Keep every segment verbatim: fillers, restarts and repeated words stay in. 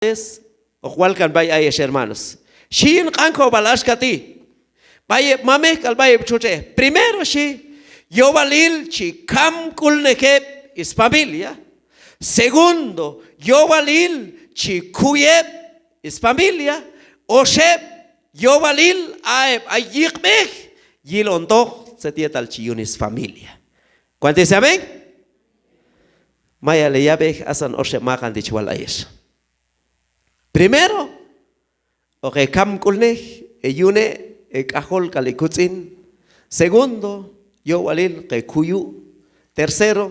padres, hoq wal kan b'ay ayex hermanos. Xhi yin q'anjob'al axka ti'. B'ay heb' mamej k'al b'ay heb' txutxej. Primero xhi, yowalil chi kamk'ulnej heb' sfamilia. Segundo, yowalil chi kuy heb' sfamilia. Oxeb', yowalil a heb' ay yiqb'ej yilontoq tzet yetal chi yun sfamilia. ¿Cuántos dicen amén? Mayal heyab'ej, asan oxeb' maqan ti' chi wal ayex. Primero, hoq hekamk'ulnej, heyune', hek'ajol k'al hekutz'in. Segundo, yowalil hoq hekuyu'. Tercero,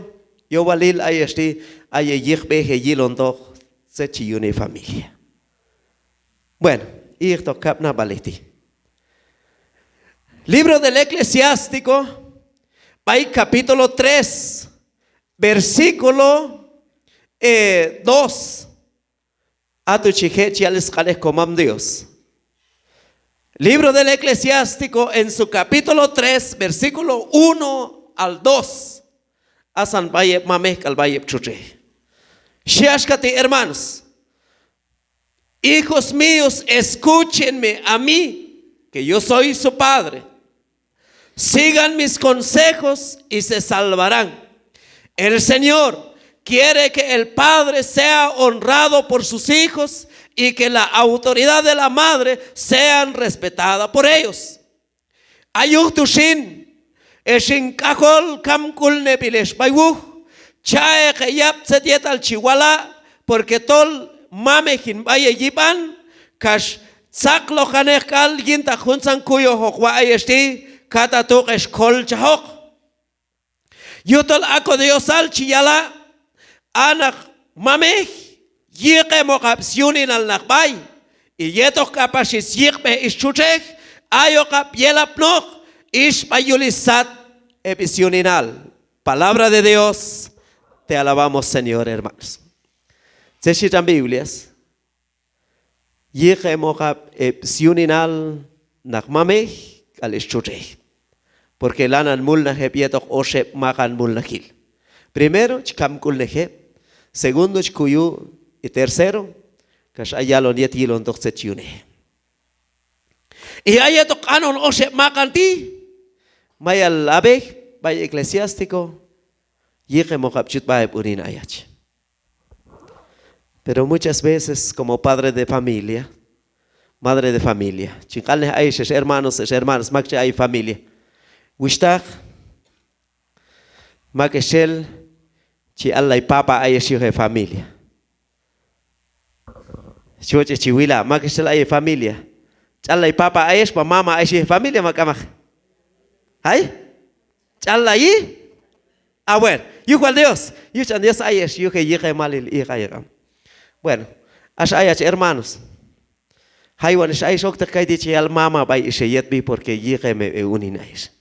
yowalil ayex ti' ay heyiqb'ej heyilontoq tzet chi yun hefamilia. Bueno, ijtoq kab' nab'alej ti'. Libro del Eclesiástico, b'ay capítulo tres, versículo, eh, dos. A tu' chi je' chi yal sq'anej Komam Dios. Libro del Eclesiástico, en su capítulo tres, versículo uno al dos. Asan b'ay heb' mamej k'al b'ay heb' txutxej. Xhi axka ti', hermanos. Hijos míos, escúchenme a mí, que yo soy su padre. Sigan mis consejos y se salvarán. El Señor quiere que el padre sea honrado por sus hijos y que la autoridad de la madre sean respetada por ellos. A yuj tu' xin, hex hin k'ajol kamk'ulneb'il hex b'ay wuj, cha'eq heyab' tzet yetal chi wala', porque tol mamej hin b'ay heyib'an, kax tzaqloj kanej k'al yintaq juntzan kuyoj hoq wa' ayex ti', katatu' hex kolchajoq. Yujtol a ko Diosal chi yala', a naq mamej yiqemoqab' syuninal naq b'ay, y yetoq k'apax syiqb'ej stxutxej, ayoqab' yelapnoq ix b'ay yul sat heb' syuninal. Palabra de Dios, te alabamos, Señor, hermanos. Tzet xhi tx'an Biblias. Yiqemoqab' heb' syuninal naq mamej k'al stxutxej. Porque lanan mulnaj heb' yetoq oxeb' maqan mulnajil. Primero, chi kamk'ulnej heb'. Segundo, chi kuyu'. Y tercero, kax ay yalon yet yilontoq tzet chi yune'. Y a yetoq q'anon oxeb' maqan ti', mayal ab'ej b'ay Eclesiástico, yiqemoqab' chut sb'a heb' unin ayach. Pero muchas veces como padre de familia, madre de familia, chin q'anlej ayex ex hermanos, ex hermanas, maktxel ay familia. Wuxhtaq, maktxel chi allay papá ayex yuj hefamilia. Chi wochej chi wila', maktxel ay hefamilia. Ch'allay papá ayex, ma mamá ayex yuj hefamilia, ma k'amaq. ¿Ay? Ch'allayi. Ah, bueno, yuj wal Dios, yuj ch'an Dios ayex yuj heyiqemalil, iqay k'am. Bueno, axa ayach hermanos. Jaywan ex ayex okteq kayti' chi yal mamá b'ay ex heyetb'i, porque yiqem heb' heunin ayex.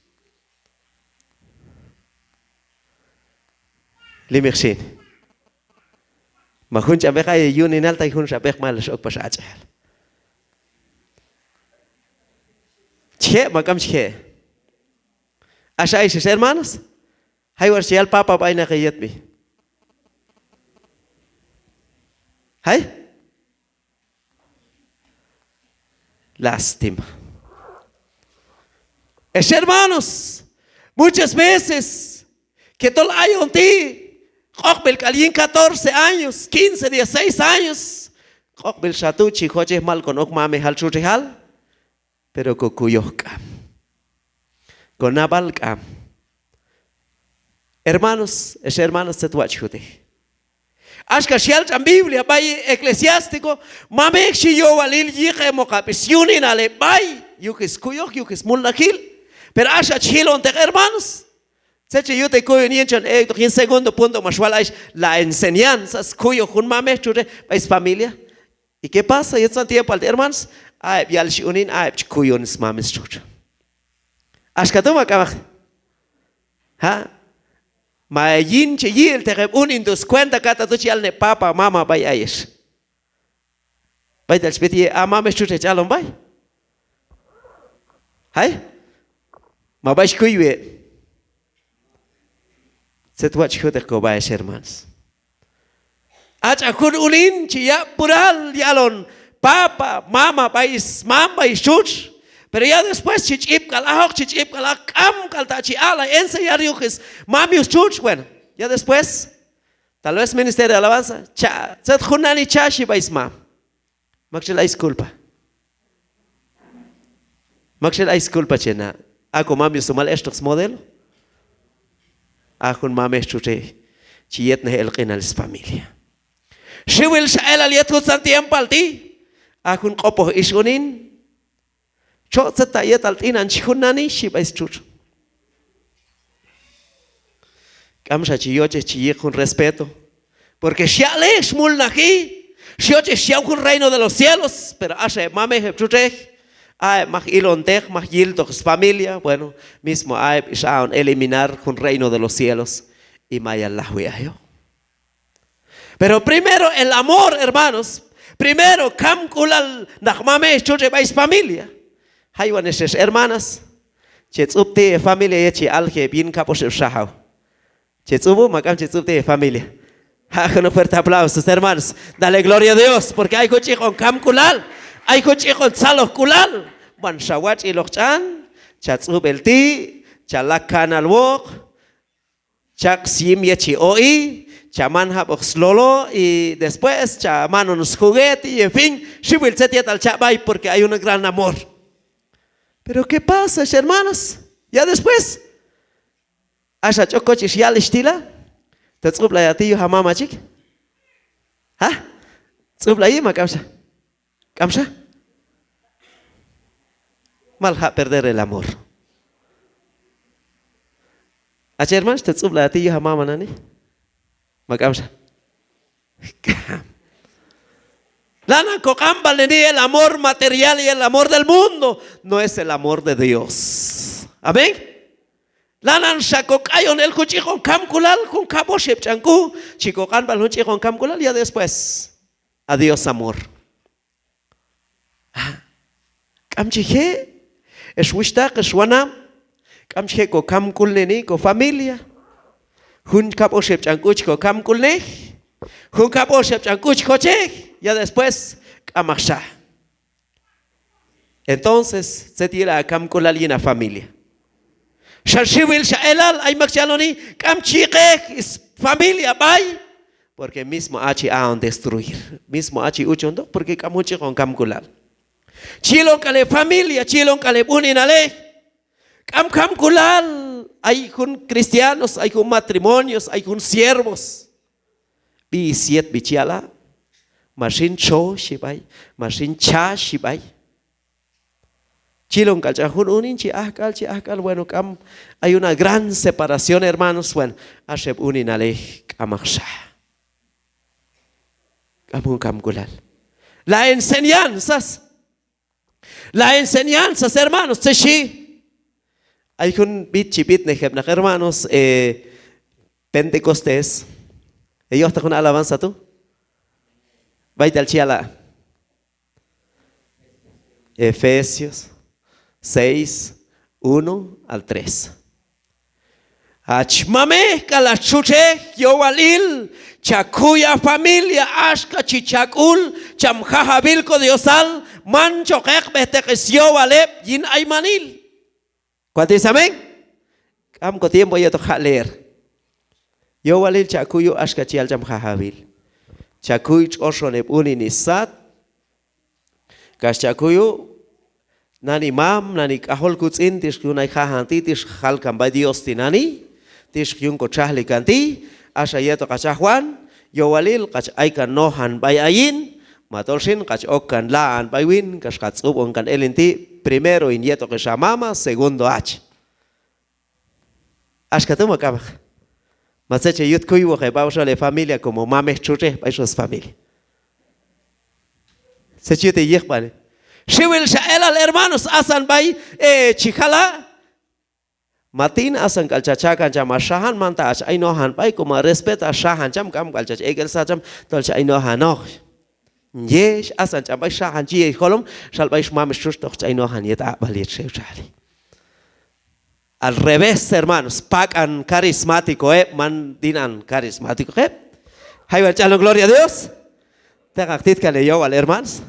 Limeq xin. Ma jun ch'an b'eq ay heyuninal, tay junxa b'eq mal ex ok pax ach'ejal. Chi je' ma k'am chi je'. Axa ayex ex hermanos. Jaywan ex chi yal papá b'ay naq heyetb'i. ¿Ay? Lástima. Ex hermanos, muchas veces que tol ayon ti' q'oqb'il k'al yin catorce años, quince, dieciséis años, q'oqb'il xa tu' chi jochej mal kon ok mamejal txutxejal, pero ko kuyoj k'am, ko nab'al k'am. Hermanos, ex hermanos, tzet watx' jutej. Axka xyal tx'an Biblia b'ay Eclesiástico, mamej xhi yowalil yiqemoqab' syuninal heb' b'ay yuj skuyoj, yuj smulnajil. Pero axa chi jilonteq hermanos, tzet chi yute kuyon yin chon ek'toq yin segundo punto max wal ayex, la enseñanza, skuyoj jun mamej txutxej b'ay sfamilia. ¿Y qué pasa? Yetzan tiempoal ti' hermanos, a heb' yalxi unin, a heb' chi kuyon smam stxutx. Axka tu' ma k'amaq. ¿Ha? Ma yin chi yi'elteq heb' unin tu' scuenta, katatu' chi yalon heb' papá, mamá b'ay ayex. B'aytal chi b'et ye a mamej txutxej chi alon b'ay. ¿Ay? Ma b'ay chi kuywi heb'. Tzet watx' jutej kob'a ex hermanos. A ch'an jun unin chi yaq' pural yalon papa, mama, b'ay smam, b'ay stxutx. Pero ya después chi ch'ib' k'al ajoq, chi ch'ib' k'al ajoq, k'am k'al ta' chi aq'lay enseñar yuj smam, yuj stxutx. Bueno, ya después, tal vez ministerio de alabanza, cha, tzet jun nani cha, xhi b'ay smam. Maktxel ay sculpa. Maktxel ay sculpa che na'. A komam yuj sumam ex toq smodelo. A jun mamej txutxej chi yetnej el q'inal sfamilia. Xiwil xa elal yet juntzan tiempoal ti'. A jun q'opoj ix unin. Txoq' tzet ta' yetal t'inan chi jun nani, xhi b'ay stxutx. K'amxa chi yochej chi yiq jun respeto. Porque xyaq'lej, xmulnaji, xyochej xyaw jun reino de los cielos. Pero axa heb' mamej, heb' txutxej, a heb' maj ilonteq, maj yiltoq sfamilia, bueno, mismo a heb' ix aq'on eliminar jun reino de los cielos. Y mayal lajwi ayoq. Pero primero el amor, hermanos. Primero kamk'ulal naq mamej, txutxej b'ay sfamilia. Jaywan ex, ex hermanas, che tz'ub' ti' hefamilia yet chi alji heb' yin kab' oxeb' xajaw. Che tz'ub'u, ma k'am che tz'ub' ti' hefamilia. Jaq' junoq fuerte aplausos, hermanos. Dale gloria a Dios, porque ay jun ch'iqon kamk'ulal, ay jun ch'iqon tzalojk'ulal. Manxa watx'iloq ch'an, cha tz'ub' el ti', cha laq kanalwoq, chaq' syim yet chi oq'i, cha man jab'oq slolo, y después cha manon sjuguete, y en fin, xiwil tzet yetal cha' b'ay, porque hay un gran amor. Pero ¿qué pasa, ex hermanas? Ya después, axa ch'ok koch ix yal ix tila, ta tz'ub'lay a ti' yuj a mama chik. ¿Ha? Tz'ub'layi ma k'amxa? K'amxa. Mal jaq' perder el amor. Hach hermano, ta tz'ub'lay a ti' yuj a mama nani, ma k'amxa? K'am. Lanan koq'anb'alneni, el amor material y el amor del mundo no es el amor de Dios. Amén. Lananxa kok'ayon el jun ch'iqon kamk'ulal, jun kab' oxeb' ch'an k'u, chi koq'anb'al jun ch'iqon kamk'ulal, ya después, adiós amor. K'am chi je', ex wuxhtaq, ex wanab', k'am chi je' kokamk'ulneni kofamilia. Jun kab' oxeb' ch'an k'u chi kokamk'ulnej, jun kab' oxeb' ch'an k'u chi jochej, ya después k'amaqxa. Entonces tzet yila a kamk'ulal yin a familia? Xan xiwil xa elal, ay mak chi yaloni k'am chi yiqej sfamilia b'ay, porque mismo a' chi a'on destruir, mismo a' chi uchontoq, porque k'am jun ch'iqon kamk'ulal. Chi yilon k'al heb' familia, chi yilon k'al heb' uninalej, k'am kamk'ulal. Ay jun cristianos, ay jun matrimonios, ay jun siervos, b'i syetb'i chi yala', ma xin txo xhi b'ay, ma xin cha xhi b'ay. Chi yilon k'al ch'an jun unin chi aj k'al, chi aj k'al, bueno, k'am, hay una gran separación, hermanos. Bueno, axa heb' uninalej k'amaqxa. K'am jun kamk'ulal. La enseñanzas. La enseñanzas, hermanos, tzet xhi. Ay jun b'it chi b'itnej heb' naq hermanos, eh, Pentecostés. Heyojtaq jun alabanza tu'. B'aytal chi yala'. Efesios seis, uno al tres. Hach mamej k'al hach txutxej, yowalil cha kuy a familia axka chi cha k'ul cham Jajawil ko Diosal, man choq eq'b'ejteq syowal heb' yin aymanil. ¿Cuántos dicen amén? K'am ko tiempo yetoq jaq' leer. Yowalil cha kuyu' axka chi yal cham Jajawil. Cha kuy tx'oxon heb' unin sat, kax cha kuyu', nani mam, nani k'ajol kutz'in, tix yun ay jajan ti', tix jalkan b'ay Dios tinani', tix yun kotxajlikan ti'. Axa yetoq hach ajwan, yowalil hach aykan nojan b'ay ayin, ma tol xin hach okkan la'an b'ay win, kax hach tz'ub'onkan el hin ti', primero hin yetoq ix a mama, segundo hach. Axka tu' ma k'amaq. Ma tzet che yut kuywoq heb' ab'xol heb' familia como mamej txutxej b'ay xol sfamilia. Tzet che yut heyiqb'anej. Xiwil xa elal hermanos, asan b'ay, eh, chi jala'. Ma tin asan k'al chach hakan cham a xajan, manta hach ay nojan b'ay, como a respeto a xajan cham, k'am k'al chach ek' el sat cham tol chach ay nojanoq. Yex, asan ch'an b'ay xajan chi yi' jolom, xal b'ay xmam xtxutx toq ch'ay nojan yet aq'b'al yet xew txajli. Al revés, hermanos, pak'an carismático heb', man tinan carismático heb'. Jay wal ch'alon gloria a Dios. Teqan tit kan heyowal, hermanos.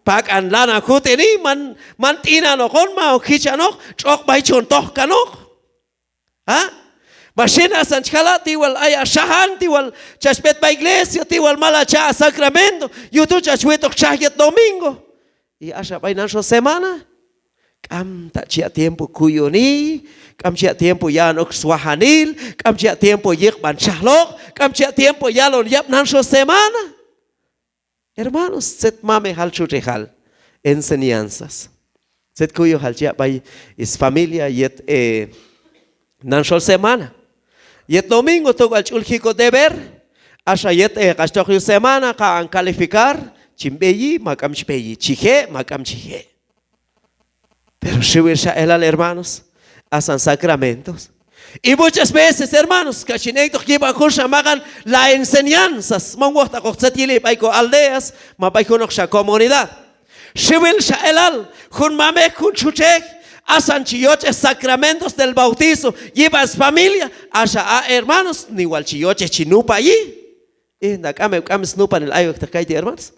Pak'an lanan juteni, man, man t'inanoq on, man ok jichanoq, tx'oq b'ay chon toj kanoq. ¿Ha? Ma xin hasan chi jala', ti wal ay ha xajan, ti wal chach b'et b'ay iglesia, ti wal mala cha' ha sacramento, yuj tu' chach wetoq txaj yet domingo. Y axa b'ay nan xol semana, k'am ta' chi ya' tiempo kuyoni, k'am chi ya' tiempo ya'on ok swajanil, k'am chi ya' tiempo yiqb'an txajloq, k'am chi ya' tiempo yalon yab' nan xol semana. Hermanos, tzet mamejal txutxejal, enseñanzas. Tzet kuyojal chi ya' b'ay sfamilia yet, eh, nan xol semana. Yet domingo tok'al ch'ul ji ko deber, axa yet, eh, k'ax toq yul semana, kaq'an calificar, chin b'eyi, ma k'am chi b'eyi, chi je', ma k'am chi je'. Pero xiwil xa elal, hermanos, hasan sacramentos. Y muchas veces, hermanos, kax chin ek'toq yib'an junxa maqan la enseñanzas, man wojtaqoq tzet yili b'ay ko aldeas, ma b'ay junoqxa comunidad. Xiwil xa elal, jun mamej, jun txutxej, hasan chi yochej sacramentos del bautizo yib'an sfamilia, axa ha hermanos, ni wal chi yochej chi nupayi. Ijnaq k'am heb', k'am snupanil ayokteq kayti', hermanos.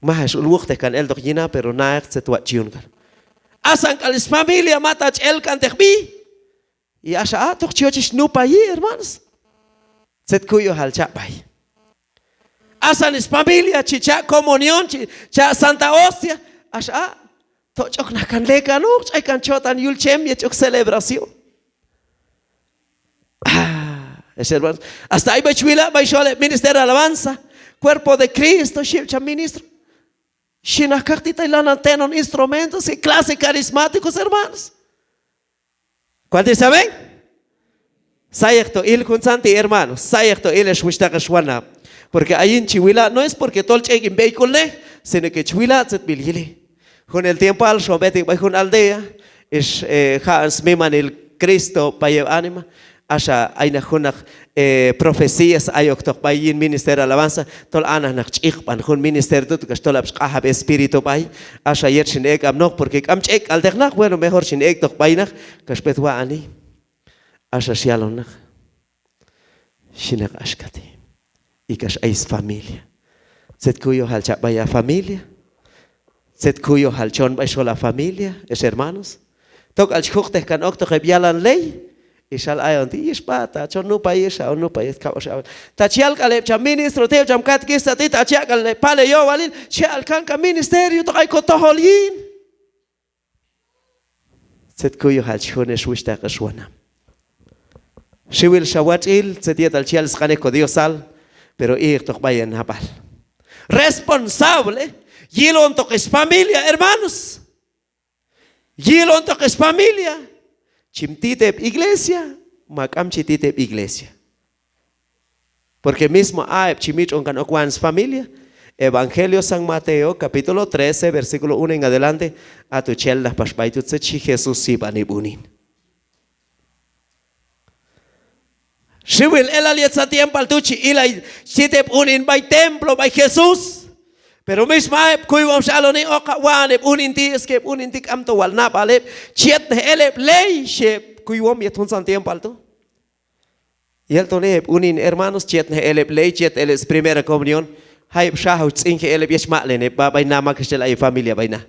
Maj ex ul wuqtej kan eltoq yin ha, pero na'eq tzet watx' chi yun kan. Hasan k'al sfamilia mata chi el kanteq b'i. Y axa ha' toq chi yochej chi nupayi, hermanos. Tzet kuyojal cha' b'ay. Hasan sfamilia chi cha' comunión, chi cha' santa hostia. Axa ha' to ch'ok naq kan lekanoq, ch'ay kan chotan yul chem yet ch'ok celebración. Ah, ex hermanos, hasta ay b'ay chi wila' b'ay xol heb' minister alabanza, cuerpo de Cristo, xib' cham ministro. Xhi naq kaqti' tay lanan tenon instrumentos y clase carismáticos, hermanos. ¿Cuántos saben? Sayekto il juntzan ti', hermano, sayekto il ex wuxhtaq ex wanab'. Porque ayin chi wila', no es porque tol ch'ek' hin b'eyk'ulnej, sino que chi wila' tzetb'il yili. Junel tiempoal xon b'et ek' b'ay jun aldea, ex, eh, ja'on smimanil Cristo b'ay heb' anima. Axa ay naq jun naq, eh, profecías ayoktoq b'ay yin minister alabanza, tol ha naq naq ch'iqb'an jun minister tu', kax tolab' chi q'anjab' espíritu b'ay. Axa yet xin ek' apnoq, porque k'am ch'ek' k'alteq naq, bueno, mejor xin ek'toq b'ay naq, kax b'et wa'ani. Axa xyalon naq, xhi naq axka ti'. Y kax ay sfamilia. Tzet kuyojal cha' b'ay ha familia. Tzet kuyojal chon b'ay xol ha familia, ex hermanos. Tok'al chi juqtej kan oktoq heb' yalan ley. Ixal ayon ti', ix b'a, ta chon nupayi, ix ha'on nupayi, kab' ox ha'on. Ta chi yal k'al heb' cham ministro ti', heb' cham catequista ti', ta chi ya' k'al heb' pal heyowalil, chi yaq'al kan kan ministerio, toq ay ko tojol yin. Tzet kuyojal chi jun ex wuxhtaq ex wanab'. Xiwil xa watx'il tzet yetal chi yal sq'anej ko Diosal, pero iqtoq b'ay he nab'al. Responsable yilontoq sfamilia, hermanos. Yilontoq sfamilia. Chim tit heb' iglesia, ma k'am chi tit heb' iglesia. Porque mismo ha heb' chi mitx'on kan ok wan sfamilia. Evangelio San Mateo, capítulo trece, versículo uno en adelante, ha tu' chi elnaj pax b'ay tu' tzet xhi Jesús yib'an heb' unin. Xiwil elal yet satiem pal tu' chi ilay chi tit heb' unin b'ay templo b'ay Jesús. Pero mismo ha heb' kuywom xaloni, oqab' wa'on heb' unin ti', es que heb' unin ti' k'amto wal nab'al heb', chi yetnej el heb' ley, xhi heb' kuywom yet juntzan tiempoal tu'. Yel toni heb' unin, hermanos, chi yetnej el heb' ley, chi yet el heb' sprimera comunión. Jayeb' xajaw chi tz'inji el heb' yet chi maq'len heb' b'a b'ay na, mak ex tel ay heb' familia b'ay na.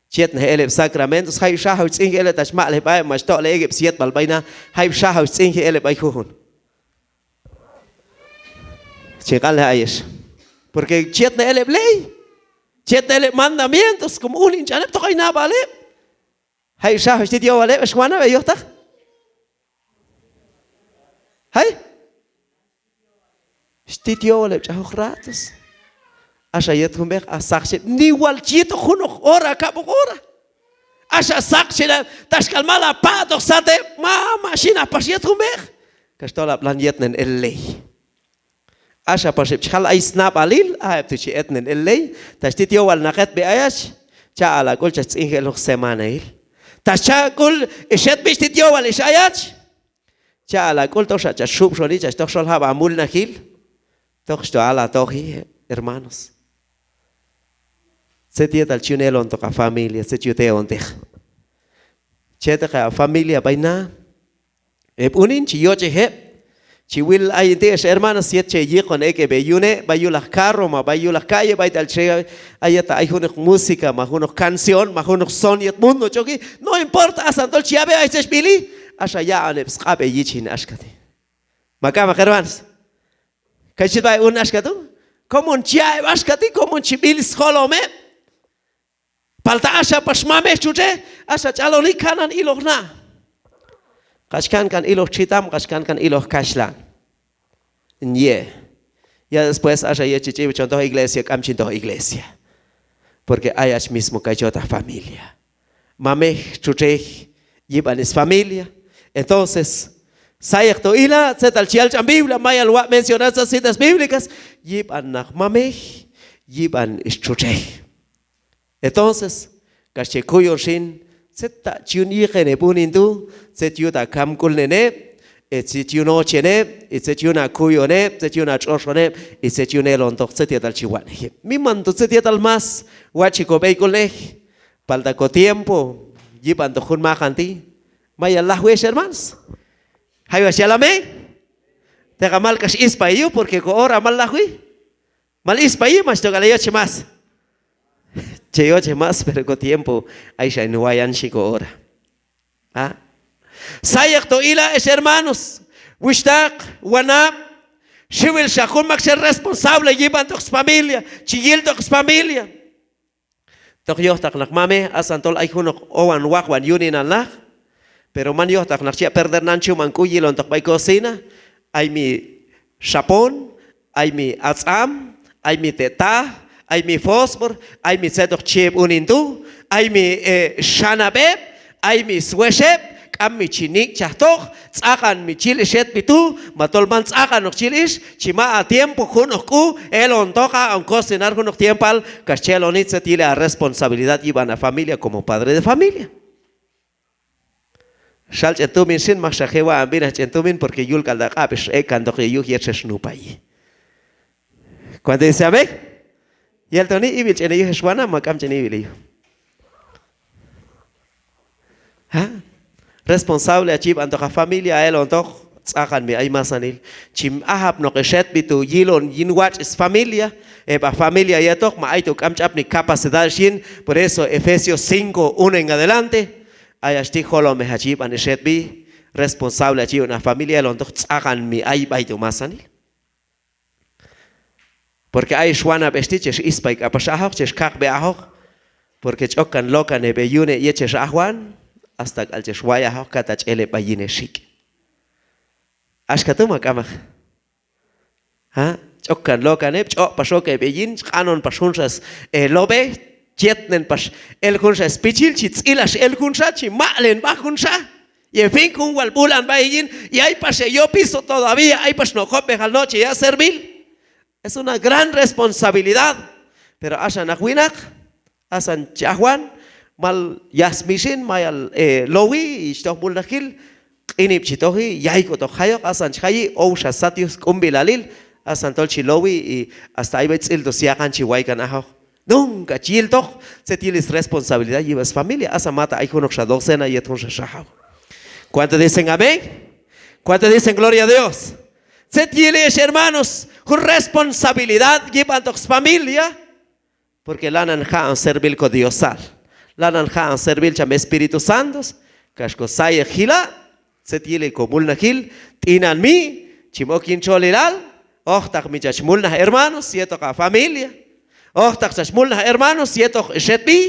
Chi yetnej el heb' sacramentos, jayeb' xajaw chi tz'inji el heb' ta chi maq'lej b'a heb', ma chi toq'lej ek' heb' syetb'al b'ay na, jayeb' xajaw chi tz'inji el heb' b'ay jujun. Chin q'anlej ayex. Porque chi yetnej el heb' ley, chi yetnej el heb' mandamientos, como unin ch'an heb' toq ay nab'al heb'. Jayeb' xajaw chi tit yowal heb' ex wanab' heyojtaq. Jay? Chi tit yowal heb' ch'ajoq ratos. Axa yet jun b'eq, a saqchi heb', ni wal chi yitoq junoq hora, kab'oq hora. Axa saqchi heb', taxk'al mala paq'toq sat heb', mama, xhi naq pax yet jun b'eq. Kax tolab' lan yetnen el ley. Axa pax heb' chi jal ay snab'alil, a heb' tu' chi etnen el ley. Ta chi tit yowal naq etb'i ayach, chaq'al ha k'ul chach tz'inji el junoq semanail. Ta cha k'ul ix etb'i chi tit yowal ix ayach, chaq'al ha k'ul toxa chach xubxoni, chach toj xol jab' ha mulnajil. Toq chi to hal ha toji, hermanos. Tzet yetal chi yun elontoq ha familia, tzet yut eonteq. Chi etaq ha familia b'ay na. Heb' unin chi yochej heb', Chi wil ayin ti' ex hermanos, yet che yiqon ek' heb' heyune', b'ay yulaq carro ma b'ay yulaq calle, b'aytal che ay, yet ay junoq música ma junoq canción ma junoq son yet mundo ch'oki, no importa, asan tol chi yab' heb' ay tzet xb'ili, axa yaq'on heb' sq'ab' heyichin axka ti'. Ma k'amaq hermanos? Kay chi b'ay un axka tu', komon chi ya' heb' axka ti', komon chi b'il sjolom heb'. Palta axa pax mamej txutxej, axa ch'aloni kanan iloj na. Kax kankan iloj txitam, kax kankan iloj kaxhlan. Ye. Ya después axa yet chi ch'ib'i chon toj iglesia, k'am chin toj iglesia. Porque ayach mismo kay chot aj familia. Mamej txutxej yib'an sfamilia. Entonces, sayek to ila', tzetal chi yal tx'an Biblia, mayal waq' mencionar tzet citas bíblicas, yib'an naq mamej, yib'an stxutxej. Entonces, kax che kuyon xin, tzet ta' chi yun yiqen heb' unin tu', tzet yuj ta' kamk'ulnen heb', e tzet yun ochen heb', e tzet yun a kuyon heb', tzet yun a tx'oxon heb', e tzet yun elontoq tzet yetal chi watx'nej heb'. Miman to tzet yetal más watx'ji ko b'eyk'ulnej, palta ko tiempo yib'antoq jun maqan ti', mayal lajwi ex hermanos. Jaywa xyal amén. Teqan mal kax ispay yuj, porque ko hora mal lajwi. Mal ispay yuj, max tok'al heyochej más. Che yochej más, pero ko tiempo ay xa hin wayan xhi ko hora. ¿Ah? Sayek to ila' ex hermanos, wuxhtaq, wanab', xiwil xa jun maktxel responsable yib'antoq sfamilia, chi yiltoq sfamilia. Toq yojtaq naq mamej, asan tol ay junoq owan waqwan yuninal naq, pero man yojtaq naq chi ya' perder nan chuman k'u yilontoq b'ay cocina, ay mi xapon, ay mi atz'am, ay mi te' taj, ay mi fósforo, ay mi tzet hoq chi heb' unin tu', ay mi, eh, xanab' heb', ay mi swex heb', k'am mi chi nik'chajtoq, tz'aqan mi chi yil ix hetb'i tu', ma tol man tz'aqanoq chi yil ix, chi ma' a tiempo junoq k'u elontoq a, aunque cocinar junoq tiempoal, kax chi eloni tzet yili a responsabilidad yib'an a familia como padre de familia. Xal ch'en tumin xin, mak xa je' wa'an b'inaj ch'en tumin, porque yul k'al ta' q'ab' ix ek'kantoq heyuj yet xex nupayi. ¿Cuánto dice amén? Yel toni, ib'il ch'en heyuj ex wanab', ma k'am ch'en ib'il heyuj. ¿Ah? Responsable hach yib'antoq a familia, a elontoq tz'aqan mi ay masanil. Chi ajapnoq ix hetb'i tu' yilon yin watx' sfamilia, heb' a familia yetoq ma ayto k'am ch'apni capacidad ix yin. Por eso Efesios cinco, uno en adelante, ayach ti' jolomej hach yib'an ix hetb'i, responsable hach yib'an a familia, elontoq tz'aqan mi ay b'ay tu' masanil. Porque ay ix wanab' ex ti' chex ispay k'apax ajoq, chex kaqb'ej ajoq, porque ch'okkan lokan heb' heyune' yet chex ajwan, hasta k'al chex way ajoq, kata ch'el heb' b'ay yin hexik'. Axka tu' ma k'amaq. ¿Ah? Ch'okkan lokan heb', ch'oq' pax ok heb' heyin, chi q'anon pax junxa s-, eh, lob'ej, chi yetnen pax el junxa spichil, chi tz'ilax el junxa, chi maq'len b'a junxa. Y en fin, jun wal b'ulan b'a heyin, y ay pax heyopiso todavía, ay pax no' kob'ejal no' che ya' servil. Es una gran responsabilidad. Pero axa naq winaq, asan chi ajwan, mal yaj smi xin, mayal, eh, lowi, y chi toj mulnajil, q'inib' chi toji, yayk'utoq jayoq, asan chi jayi, ow xa sat yuj sk'unb'ilalil, asan tol chi lowi, y hasta ay b'ay tz'il tu' syaqan chi waykan ajoq. Nunca chi yiltoq tzet yili sresponsabilidad yib'an sfamilia, asan mata ay junoqxa docena yet junxa xajaw. ¿Cuántos dicen amén? ¿Cuántos dicen gloria a Dios? Tzet yili ex hermanos, jun responsabilidad yib'antoq sfamilia, porque lanan jaq'on servil ko Diosal, lanan jaq'on servil cham Espíritu Santos, kax ko sayek jila', tzet yili ko mulnajil, t'inan mi, chim ok yin txolilal, ojtaq mi chach mulnaj hermanos yetoq a familia, ojtaq chach mulnaj hermanos yetoq ix hetb'i,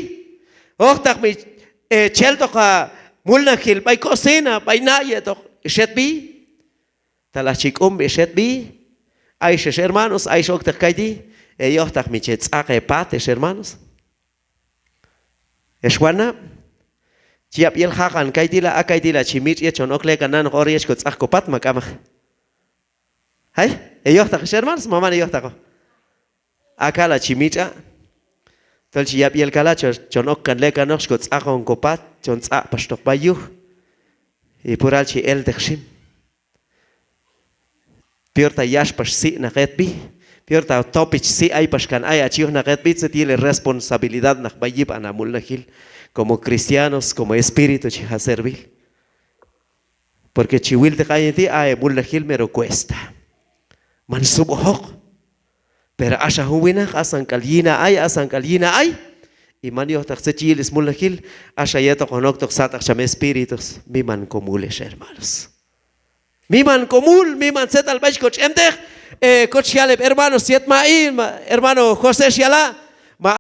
ojtaq mi, eh, cheltoq a mulnajil b'ay cocina, b'ay na' yetoq ix hetb'i. Talaj chi k'unb'i ix hetb'i, ay ix ex hermanos, ay ix okteq kayti', heyojtaq mi che tz'aq hepat ex hermanos. Ex wanab', chi yab' yel jaqan kayti' la, a kayti' la chi mitx' yet chon ok lekan nanoq ora yet chi ko tz'aq ko pat, ma k'amaq. ¿Ay? Heyojtaq ex hermanos, ma man heyojtaqoq. A kala' chi mitx'a', tol chi yab' yel kala', chon, chon okkan lekanoq, chi ko tz'aqon ko pat, chon tz'aq' paxtoq b'ay yuj. Y pural chi elteq xin. Pior ta yax pax si' naq hetb'i, pior ta topich si' ay pax kan ayach yuj naq hetb'i, tzet yili responsabilidad naq b'ay yib'an a mulnajil, como cristianos, como espíritu chi ja' servil. Porque chi wilteq hayin ti', a heb' mulnajil mero cuesta. Man sub'ojoq. Pero axa jun winaq, asan k'al yin a ay, asan k'al yin a ay. Y man yojtaq tzet chi yil smulnajil, axa yetoq hoq noktoq sataq cham espíritus, miman komul ex hermanos. Miman komul, miman tzetal b'ay chi koch emteq, eh, koch yal heb' hermanos yet ma'i, ma-, hermano José xyala',